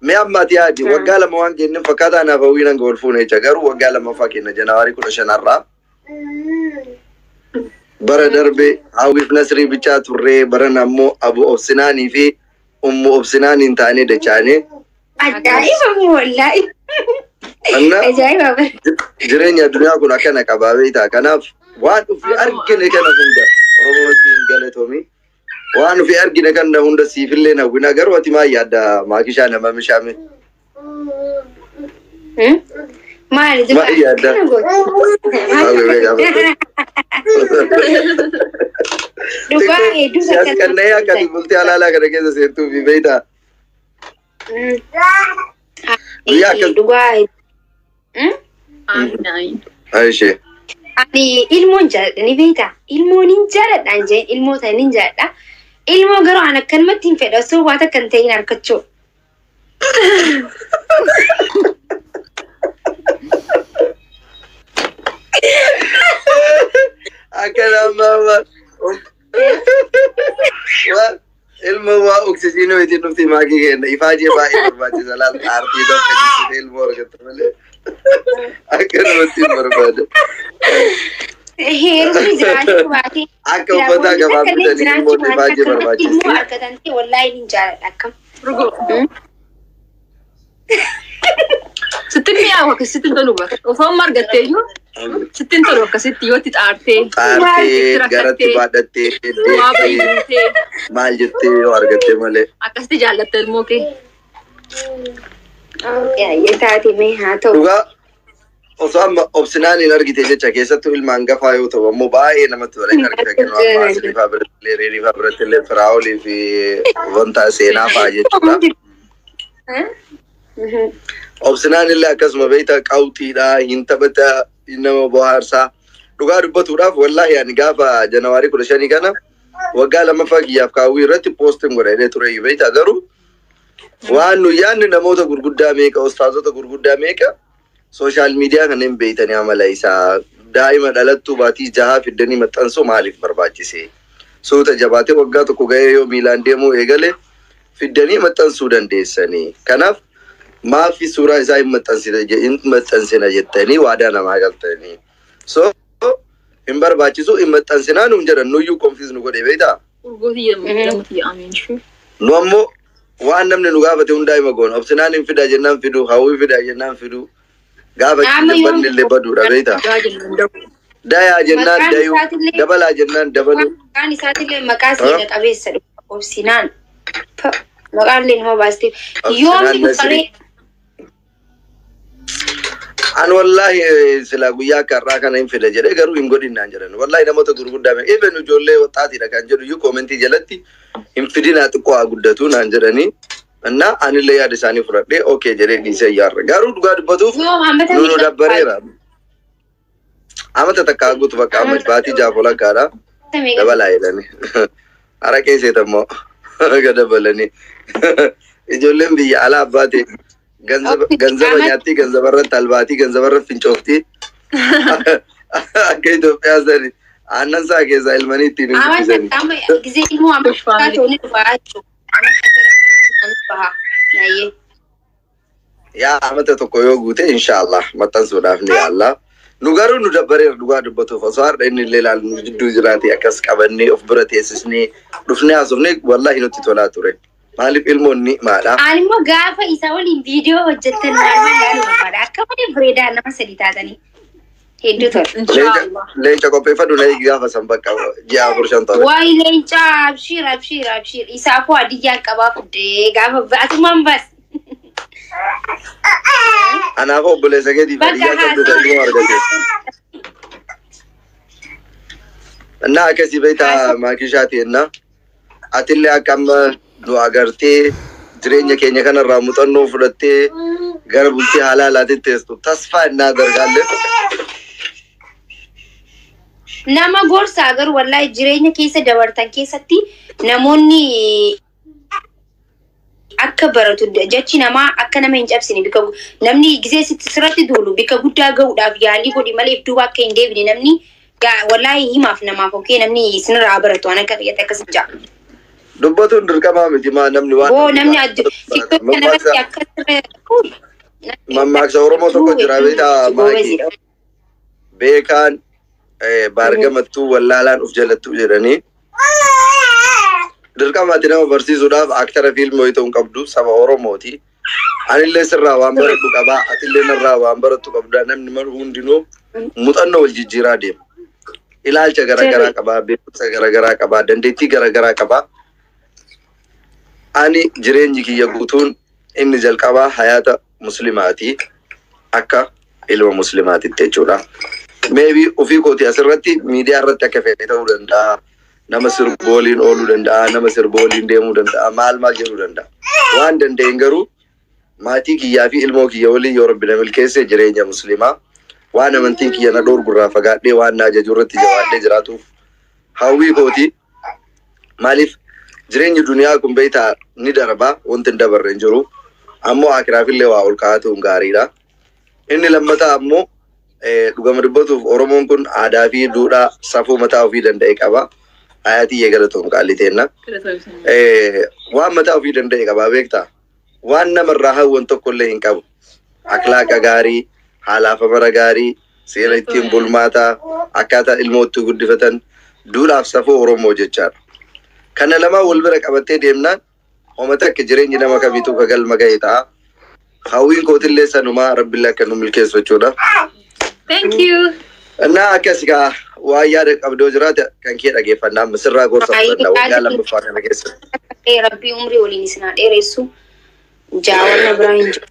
Mee amma ati yaadi waggaa 2 waan kennin fakkaataa anaaf hawwiin hanga wal fuune jecha garuu waggaa 2ffaa kenna Janaawarii 15rraa. Bara darbe hawwiif Nasrii bichaa turree baran ammoo Abu Obsinaanii fi Ummu Obsinaaniin taanee dachaanee. Ajaa'iba wallaahi. Anna Ajaa'iba bara. jireenya addunyaa kun akkana qabaa beektaa. Kanaaf waan ofii argine kana hunda Oromoo ittiin galatoomii. Waan ofii argine kana hunda siifillee hawwina garuu ati maal yaadda maakishaa nama mishaame? Maali duba Maal yaadda? akkana goota? Maal Dhugaa hedduu Siyaas kanneen akka ati bultii halaalaa kana keessa seentuu fi beektaa. Guyyaa akkas Dhugaa Amiin amiin. Aishee. Ani ilmoon jaaladha ni beektaa? Ilmoon hin jaaladha hin jeen ilmoo ta'e ni jaaladha. Ilmoo garuu an akkanumatti hin fedha osoo waan takka hin ta'in harkachuu. Akkana amma amma waa ilma waa oksijiinii wayitiin dhufti maakii kenna ifaajee baay'ee barbaachisa laal aartii tokko jibsitee ilmoo argatta malee akkanumatti hin barbaada. Heerumni jiraachuu baatee Akka uffataa gabaa takka illee bitanii jiraachuu ilmoon baatee ifaajee akkanumatti ilmoo barbaachisi. argatan ta'e wallaahi ni jaaladha akkam. Urgoo. Sitti mi'aawu akkasitti hin tolu bara. Osoo amma argattee iyyuu sitti hin tolu akkasitti yoo itti xaartee Xaartee garatti rakkattee baadhattee waa deemtee bayyuutee maal jettee yoo argatte malee. akkasitti jaallatta ilmoo kee. Yaa'ee taate mee haa ta'u. Dhugaa osoo amma obsinaan hin argite jecha keessattuu ilma hangafaa yoo ta'u ammoo baay'ee namatti tola hin argite kennu amma asirifaa birattillee reerifaa birattillee firaa'olii fi wanta seenaa fa'aa jechuudha. Obsinaan illee akkasuma beektaa qawxiidha hin taphata nama bohaarsaa. Dhugaa dubbatuudhaaf wallaahi ani gaafa Janawaarii 15 kana waggaa 2ffaa kiyyaaf kaawwii irratti poostiin godha jedhee ture beektaa garuu waan nu yaadne namoota gurguddaa meeqa ustaazota gurguddaa meeqa sooshaal miidiyaa kanneen beeytanii amala isaa daa'ima dhalattuu baatii 6 fiddanii maxxansuu maaliif barbaachise? Suuta jabaatee waggaa 1 ga'ee yoo miilaan deemuu eegale fiddanii maxxansuu dandeessanii. Kanaaf maafi suuraa isaa hin maxxansina jettanii waadaa namaa galtanii. So hin barbaachisu hin maxxansinaa nuun jedhan nuyyuu konfiis nu godhe beektaa? Urgootii jedhamu jedhamu amiin. Nu ammoo waan namni nu gaafate hundaa hima goona. Obsinaan hin fidaa jennaan fidu, hawwii fidaa jennaan fidu. Gaafa Amma itti yoo banne illee baduudha beektaa? Daa jennu dabu. Dayaa jennaan maqaan dayuu, isaatillee dabalaa jennaan dabaluu. maqaan isaatillee maqaa seena qabeessa dhufa obsinaan. Maqaan illee nama baastee. Obsinaan Yoomni Nasrii. dhufaree An wallaahi silaa guyyaa akka har'aa kana hin fida jedhee garuu hin godhinnaan jedhan. Wallaahi namoota gurguddaa meeqa even ijoollee waxaatiidha kan jedhu iyyuu koomentii jalatti hin fidinaa xiqqoo haa guddatu naan jedhanii. Innaa anillee yaada isaanii fudhadhee okee jedhee dhiisee yaarra. Garuu dhugaa dubbatuuf yoom hammata nu nu meeqa dabbareera. Amata takka haa guutu bakka amma baatii 6 walakkaadha. meeqa Dabalaa jedhanii. Haraqee seetammoo ga dabalanii. Ijoolleen biyya alaa abbaate ganzaba nyaattii ganzaba irratti albaatii ganzaba irratti fincooftii. Akka Itoophiyaa sani aannan isaa keessaa ilmanii ittiin hin Amata guddisanii. amma gisee ilmoo amma Push family. ta'uu ni dhufa jechuudha. Amata gara baha. Naayyee. Yaa amata 1 yoo guute inshaallah maxxansuudhaaf ni yaalla. Nu garuu nu dabbareera dhugaa dubbatuuf osoo har'a inni illee ilaalu nu jidduu jiraate akkas qabannee of bira teessisnee dhufnee haasofnee wallaahi nutti tolaa ture. Maaliif ilmoon ni maadha? Ani immoo gaafa isa waliin viidiyoo hojjettan maal ilaaluu barbaada. Akka malee bareedaa nama sadii taatanii. Hedduu tola. Inshaallah. Leenca qopheeffadhu na eegi gaafa san bakka ji'a 4 5 ta'e. Wayi leencaa abshiir abshiir abshiir isaafuu adiyyaan qabaa fuddee gaafa asumaan bas. Anaaf obboleessa keetiif Bakka adiyyaa qabdu kan ilmoo argate. Innaa akkasii beektaa maakishaati ennaa. Atillee akka amma nu agartee jireenya keenya kanarraa muuxannoo fudhattee gara bultii halaalaatti teessu tasfaa innaa dargaallee. Nama gorsaa garuu wallaahi jireenya keessa dabartan keessatti namoonni akka baratu jechi namaa akka nama hin cabsine bika namni gisee sitti sirratti duulu bika guddaa gahuudhaaf yaalii godhi malee if duuba akka hin deebine namni wallaahi himaaf namaaf okee namni isinirraa baratu waan akka fayyatti akkas hin ja'a. Dubbatuun dirqamaa miti maa namni waan. Boo namni addu TikTok kanarratti akkas Mammaaksa Oromoo tokko jira beektaa maakii. Beekaan baargamattuu wallaalaan uf jalattuu jedhanii. Dirqama ati nama barsiisuudhaaf aktara fiilmii wayii ta'uu hin qabdu saba Oromooti. Anillee sirraa waan baradhu qabaa, atillee narraa waan barattu qabda. Namni maru hundinuu muuxannoo wal jijjiiraa deema. Ilaalcha garaagaraa qabaa, beekumsa garaagaraa qabaa, dandeettii garaagaraa qabaa. Ani jireenyi kiyya guutuun inni jalqabaa hayaata muslimaati. Akka ilma muslimaatitti jechuudha. Maybe ofii kooti asirratti miidiyaa irratti akka fedhe ta'uu danda'a. Nama sirbooliin ooluu danda'a, nama sirbooliin deemuu danda'a, maal maal jedhuu danda'a. Waan danda'een garuu maatii kiyyaa fi ilmoo kiyya waliin yoo rabbi na milkeesse jireenya muslimaa waan amantiin kiyya na dhoorgurraa fagaadhee waan na ajaju irratti jabaadhee jiraatuuf hawwii kooti. Maaliif jireenyi duniyaa kun beektaa ni darba wanti hin dabarre hin jiru. Ammoo akiraafillee waa ol kaa'atuun gaariidha. Inni lammataa ammoo dhugama dubbatuuf Oromoon kun aadaa fi duudhaa safuu mataa ofii danda'e qaba. Hayaatii galatoom qaalii teenna. Waan mataa ofii danda'e qaba beektaa. Waan namarraa hawwan tokkollee hin qabu. Akhlaaqa gaarii, haalaaf amala gaarii, seera ittiin bulmaataa, akkaataa ilmootti guddifatan, duudhaaf safuu Oromoo jechaadha. Kana lamaan wal bira qabattee deemnaan uummata akka jireenyi nama kamiituu ka galma ga'e ta'a. Hawwiin kootillee sanumaa rabbillee akka nu milkeessu jechuudha. Thank you. Innaa akkas gaa waan yaada qabdoo jiraate kan kee dhageeffannaa misirraa gorsa fudhannaa waggaa lammaffaa kana keessatti. Rabbii umrii waliin isin haa dheeressu. Jaawanna biraa hin jiru.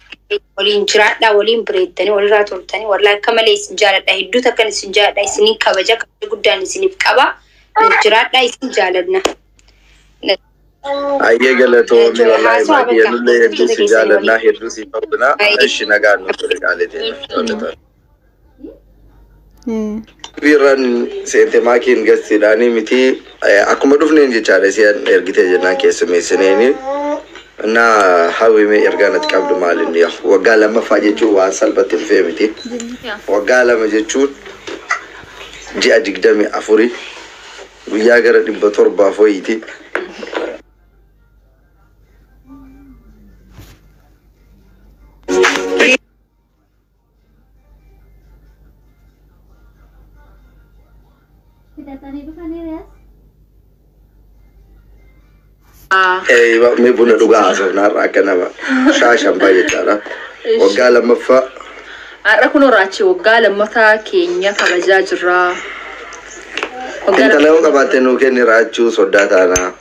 Waliin jiraadhaa, waliin bareeddanii, walirraa toltanii, wallaahi akka malee isin jaaladha. Hedduu takkan isin jaaladha. Isiniin kabaja kabaja guddaan isiniif qaba. Nuuf jiraadhaa isin jaaladna. Ayyee galatoomi wallaahi maatii nullee hedduu si jaalannaa hedduu si hawwinaa. Ishi nagaan nu ture qaalii teenya. Biirran seente maakiin gastiidhaanii miti akkuma dhufneen jechaadha isiin ergitee jennaan keessummeessineeni. Innaa hawwime ergaa natti qabdu maalinni waggaa lammaffaa jechuun waan salphatti dhufee miti. Waggaa 2 jechuun ji'a 24 guyyaa gara 700 wayiiti. Mee buna dhugaa haasofnaa har'a akka nama shaashan baay'eedha. Waggaa lammaffaa. Har'a kun raachi waggaa lammataa keenya kabajaa jirra. Intala yoo qabaatte nuu kenni raachuu soddaa taanaa.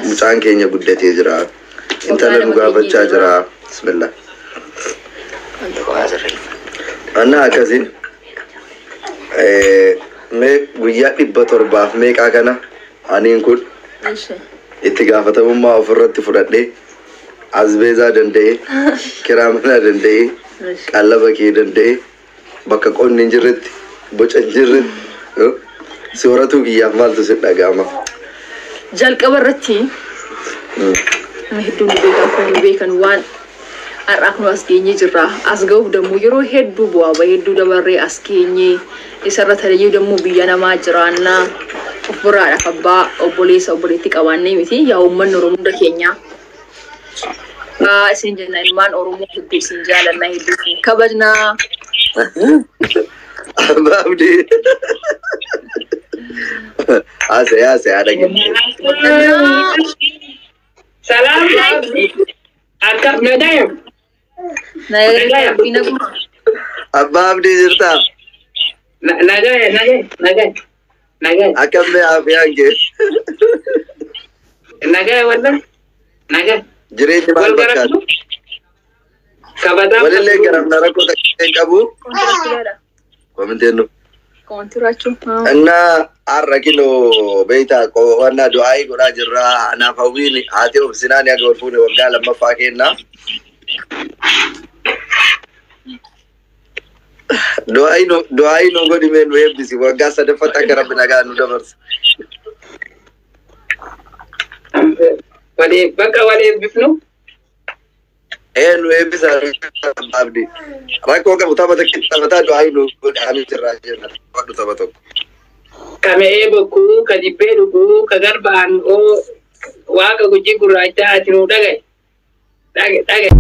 Mucaan keenya guddatee jira. Intala nu gaafachaa jira. Bismillah. Annaa akkasii. Mee guyyaa 700 meeqaa kana aniin kun itti gaafatamummaa ofirratti fudhadhee asbeezaa danda'ee kiraa manaa danda'ee qallaba kee danda'ee bakka qonni hin jirretti boca hin jirretti si horatuu kiyyaaf maaltu si dhaga'ama? Jalqaba irratti nama hedduun nu beekan kun nu beekan waan har'aa kun as geenyee jirra. As ga'uuf dammoo yeroo hedduu bu'aa bahii hedduu dabarree as geenyee isarra tajaajiluu dammoo biyya namaa jiraannaa. Of biraadhaaf abbaa obboleessa obboleetti qabaannee miti yaa uummanni Oromoo hunda keenya. Isin jenna ilmaan Oromoo hedduu isin jaalannaa hedduu isin kabajnaa. Abbaa Abdii. Haasa'e haasa'e haadha keenya. Salaam. Akkam nagaya? Nagaya naguma. Abbaa Abdii jirtaa? Nagaya nagaya nagaya. Nagaya. Akkam mee afiyaan kee? Nagaya wallah. Nagaya. Jireenyi maal fakkaata? Kabajaa. Walillee garamna rakkoo takka hin qabu. Kominteen nu. Kontiraachuu. Innaa har'a kinoo beektaa qo'annaa du'aayii godhaa jirra. Anaaf hawwiin haati obsinaan haga ol fuune waggaa lammaffaa kennaa. Du'aayii nu godhi mee nu eebbisi waggaa sadaffaatti akka rabbi nagaa nu dabarsa. Bakka wal eebbifnu. Nu eebbisa abdi. Rakkoo qabu tapha tokko taphataa du'aayii nu godhi ani jirraa jenna. Tapha tokko. Ka me'ee bokkuu, ka jibbee dhuguu, ka garbaan oo Waaqa gujii gurraachaa ati nuu dhagaye. Dhagaye. Dhagaye.